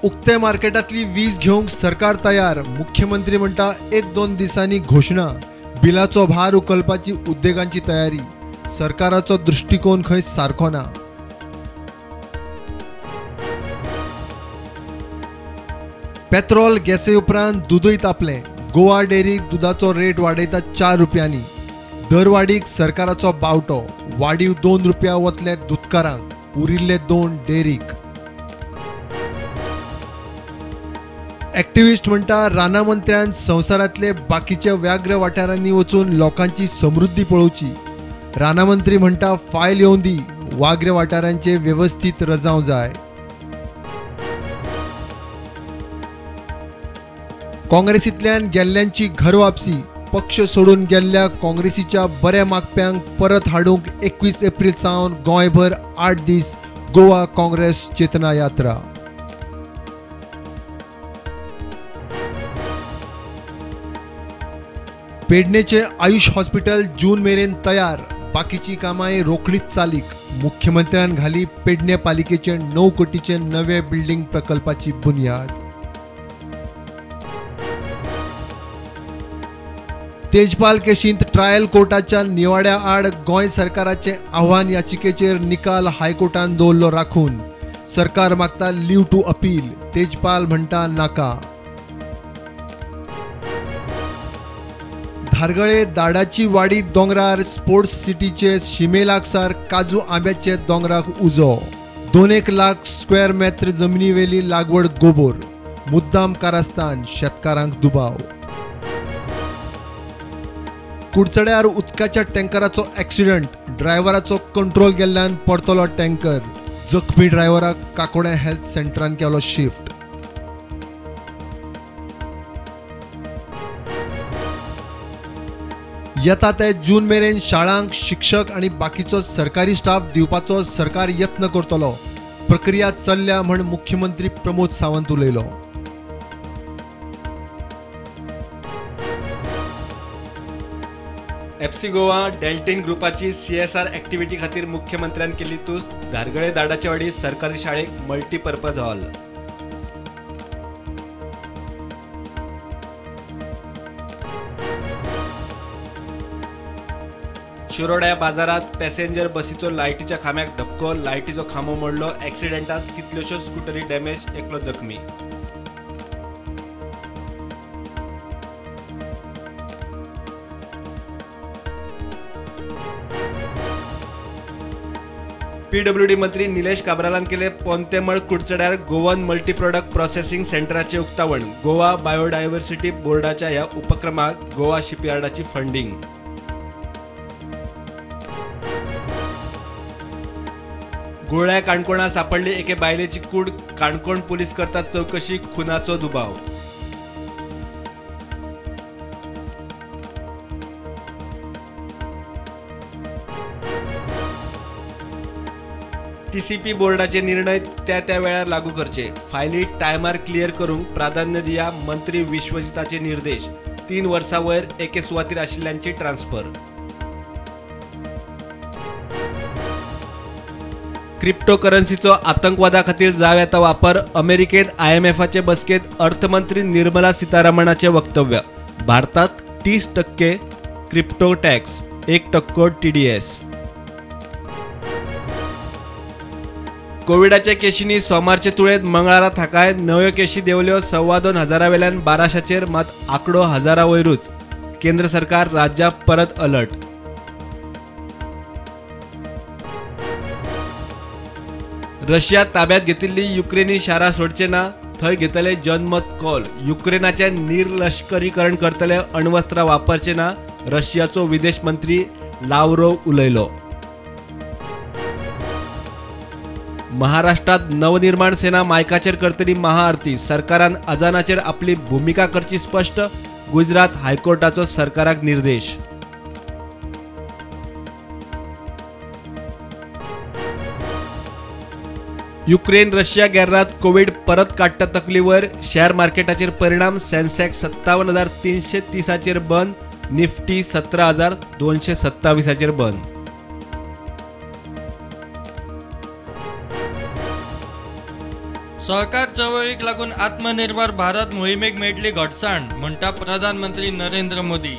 उक्ते मार्केटांतली वीज घेवंक सरकार तयार, मुख्यमंत्री म्हणटा 1-2 दिसांनी घोशणा। बिलाचो भार उखलपाची उद्देगांची तयारी, सरकाराचो दृष्टिकोन खंय सारको ना। पेट्रोल गॅसे उपरांत दुदूय तापलें। गोवा डेअरीक दुदाचो रेट वाडयता 4 रुपयांनी। दरवाडीक सरकाराचो बावटो, वाडीव 2 रुपया वतले दुदकारांक, उरिल्ले 2 डेअरीक। एक्टिविस्ट म्हणटा राना मंत्र्यान संवसारांतले बाकीच्या व्याघ्र वाठारांनी वचून लोकांची समृद्धी पळोवची। राना मंत्री म्हणटा फायल येवन दी, वाघ्र वाठारांचे वेवस्थीत रजांव जाय। काँग्रेसींतल्यान गेल्ल्यांची घर वापसी, पक्ष सोडून गेल्ल्या काँग्रेसीच्या बऱ्या मागप्यांक परत हाडूंक 21 एप्रिल सावन गोंयभर 8 दीस गोवा काँग्रेस चेतना यात्रा। पेडणेचे आयुष हॉस्पिटल जून मेरेन तयार, बाकीची कामांय रोखडीच चालीक। मुख्यमंत्र्यान घाली पेडणे पालिकेचे 9 कोटीचे नवे बिल्डिंग प्रकल्पाची बुन्याद। तेजपाल केशींत ट्रायल कोर्टाच्या निवाड्या आड गोंय सरकाराचे आव्हान याचिकेचेर निकाल हायकोर्टान दवरलो राखून। सरकार मागता लीव टू अपील, तेजपाल म्हणटा नाका। धारगळे दाडाची वाडी दोंगरार स्पोर्ट्स सिटीचे शिमे लागसार काजू आंब्याचे दोंगराक उजो, 2.5 लाख स्क्वेअर मेत्र जमनीवेली लागवड गोबोर, मुद्दाम कारस्थान, शेतकारांक दुबाव। कुडचड्यार उदकाच्या टँकराचो ॲक्सिडंट, ड्रायव्हराचो कंट्रोल गेल्ल्यान परतलो टँकर, जखमी ड्रायव्हराक काकोड्या हेल्थ सेंटरान केलो शिफ्ट। येता ते जून मेरेन शाळांक शिक्षक आनी बाकीचो सरकारी स्टाफ दिवपाचो सरकार यत्न करतलो, प्रक्रिया चल्ल्या म्हण मुख्यमंत्री प्रमोद सावंत उलयलो। एफसी गोवा डेल्टीन ग्रुपाची सीएसआर ॲक्टिव्हिटी खातीर मुख्यमंत्र्यान केली तुस्त। धारगळे दाडाचेवाडी सरकारी शाळेक मल्टीपर्पज हॉल। शिरोड्या बाजारात पॅसेंजर बसीचो लायटीच्या खांब्याक धपको, लायटीचो खांबो मोडलो। ॲक्सिडेंटात कितल्योश्योच स्कुटरी डॅमेज, एकलो जखमी। पीडब्ल्यूडी मंत्री निलेश काब्रालान केले पोंतेमळ कुडचड्यार गोवन मल्टी प्रोडक्ट प्रोसेसिंग सेंटराचे उक्तावण। गोवा बायोडायव्हर्सिटी बोर्डाच्या ह्या उपक्रमाक गोवा शिपयार्डाची फंडिंग। गुळ्या काणकोणा सापडली एके बायलेची कूड, काणकोण पुलीस करतात चौकशी, खुनाचो दुबाव। टीसीपी बोर्डाचे निर्णय त्या त्या वेळार लागू करचे, फायली टायमार क्लियर करूंक प्राधान्य दिया, मंत्री विश्वजिताचे निर्देश। 3 वर्सां वयर एके सुवातीर आशिल्ल्यांची ट्रान्सफर। क्रिप्टोकरन्सीचो आतंकवादा खातीर जावं येता वापर, अमेरिकेत आयएमएफाचे बसकेत अर्थमंत्री निर्मला सीतारामनाचे वक्तव्य। भारतात 30% क्रिप्टो टॅक्स, 1% टीडीएस। कोविडाच्या केशींनी सोमारचे तुळेंत मंगळारा थाकाय नव्यो केशी देंवल्यो 2.25 हजारावेल्यान 1200चेर, मात आंकडो हजारा वयरूच। केंद्र सरकार राज्याक परत अलर्ट। रशिया ताब्यात घेतिल्ली युक्रेनी शारां सोडचे ना, थंय घेतले जनमत कौल। युक्रेनाचें निर्लश्करीकरण करतले, अण्वस्त्रां वापरचे ना, रशियाचो विदेश मंत्री लाव्रोव उलयलो। महाराष्ट्रात नवनिर्माण सेना मायकाचेर करतली महाआरती, सरकारान अजानाचेर आपली भूमिका करची स्पष्ट, गुजरात हायकोर्टाचो सरकाराक निर्देश। युक्रेन रशिया गेर्रात कोविड परत काडटा तकली वयर, शेअर मार्केटाचेर परिणाम, सेन्सेक्स 57,330 बंद, निफ्टी 17,227 बंद। सहकार चळवळीक लागून आत्मनिर्भर भारत मोहिमेक मेळटली घटसाण म्हणटा प्रधानमंत्री नरेंद्र मोदी.